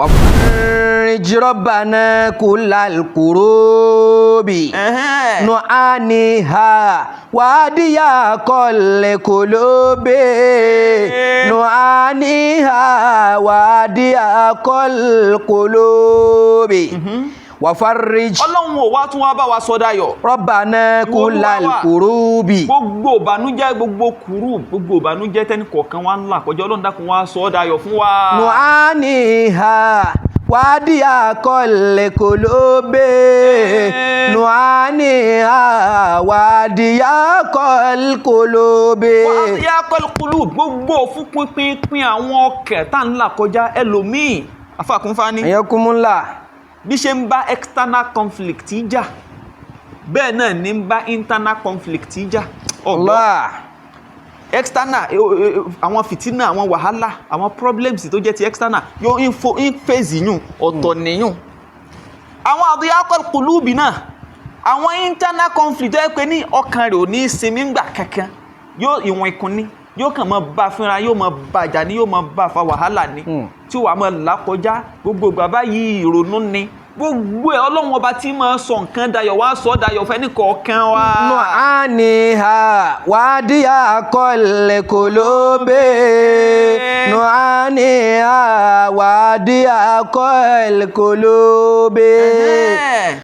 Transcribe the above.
وفرج ربنا كل الكروب نعانيها واديا كل قلوب نعانيها واديا كل قلوب وفرج Ọlọ́run ò wá tún wá bá wa sọ dayọ̀. ربنا كل Olúwa wa. الكروب. Gbogbo ìbànújẹ́, gbogbo kúrú, gbogbo ìbànújẹ́ tẹ́nì kọ̀ọ̀kan wa ń là kọjá, Ọlọ́run dákun wá sọ ọ́ dayọ̀ fún wa. نعانيها واديا كل قلوب نعانيها واديا كل قلوب. Wá kọ́lùkùlù gbogbo fún pínpín àwọn ọkẹ̀ tá ń là kọjá ẹlòmíì afákúnfání. Ayakumullah. Bí ṣe ń bá external conflict jà, bẹ́ẹ̀ náà ní ń bá internal conflict jà. Ọ̀gbọ́n Allah. external, àwọn fìtínà, àwọn wàhálà, àwọn problems tó jẹ́ ti external yóò info in phase yùn ọ̀tọ̀ nìyùn. Àwọn àdúyàkọ̀ kùlùbì náà, àwọn internal conflict tó yẹ pé ní ọkàn rẹ̀ ò ní sinmi ńgbà kankan, yóò ìwọ̀n ìkùn ni yóò kàn máa bá fínra, yóò máa bàjà ni, yóò máa bá fa wàhálà ni tí wàá máa là kọjá gbogbo ìgbà báyìí, ìrònú ni gbogbo ẹ̀. Ọlọ́run ọba tí máa sọ nǹkan dayọ̀, wá sọ dayọ̀ fẹ́ nìkọ̀ọ̀kan wa. نعانيها واديا كل قلوب نعانيها واديا كل قلوب. Ẹ̀hẹ́n.